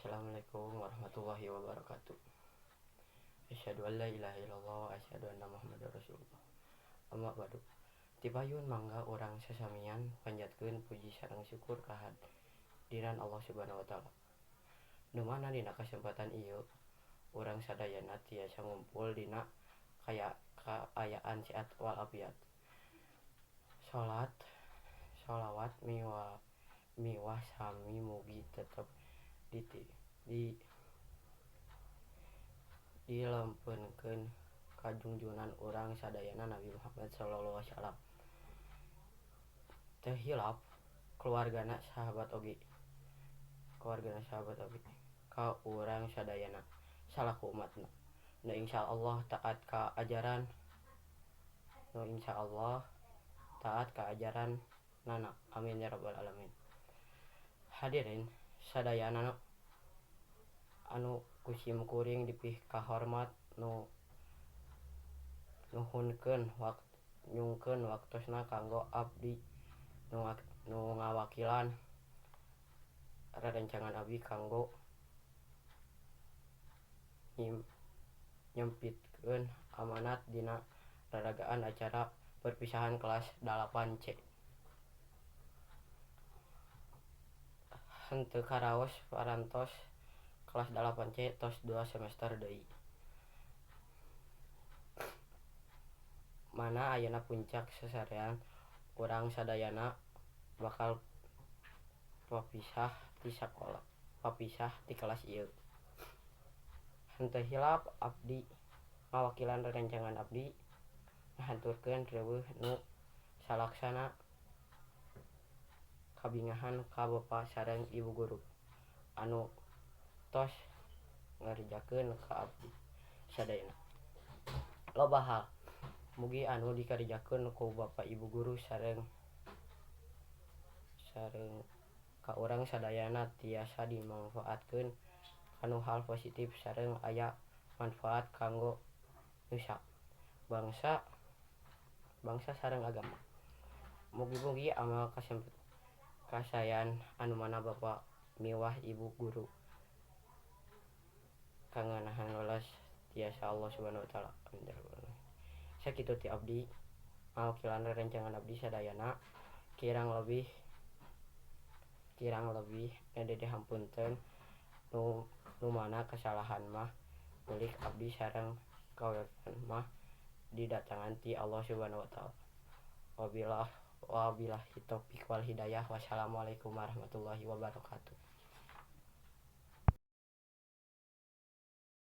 Assalamualaikum warahmatullahi wabarakatuh. Asyhadu an la ilaha illallah wa asyhadu anna Muhammadar Rasulullah. Amma ba'du. Tipayun mangga urang sasamian panjatkeun puji sareng syukur kahadiran Allah Subhanahu wa taala. Nu mana dina kasempatan ieu urang sadayana tiasa ngumpul dina kaayaan sehat walafiat. Salat, sholawat miwah sami mugi tetep dilempeunkeun ka junjungan urang sadayana Nabi Muhammad sallallahu alaihi wasallam. Teu hilap keluargana sahabat oge ka urang sadayana salaku umatna nu insyaallah taat ka ajaran nana, amin ya rabbal alamin. Hadirin sadayana anu ku sim kuring dipikahormat nu nuhunkeun nyungkeun waktosna kanggo abdi nu ngawakilan rerencangan abdi kanggo nyempitkeun amanat dina raragaan acara perpisahan kelas 8C. Henteu karaos parantos kelas 8C tos 2 semester deui. Mana ayeuna puncak sasarean urang sadayana bakal papisah ti sakola, papisah ti kelas ieu. Henteu hilap abdi ngawakilan rerencangan abdi ngahaturkeun reueuh nu salaksana kabingahan ka bapa sareng ibu guru anu tos ngarjakeun ka abdi sadayana. Loba hal mugi anu dikarjakeun ku bapa ibu guru sareng ka urang sadayana tiasa dimangfaatkeun kanu hal positif sareng aya manfaat kanggo nusa, bangsa sareng agama. Mugi-mugi amal kasaean anu mana bapa miwah ibu guru kangenahan welas tiasa Allah Subhanahu wa taala. Amin ya rabbal alamin. Sakitu ti abdi ngawakilan rerencangan abdi sadayana, kirang lebih ngadede hapunten nu mana kesalahan mah milik abdi sareng kawilujengan mah didatangan ti Allah Subhanahu wa taala. Wabillahi taufik wal hidayah. Wassalamualaikum warahmatullahi wabarakatuh.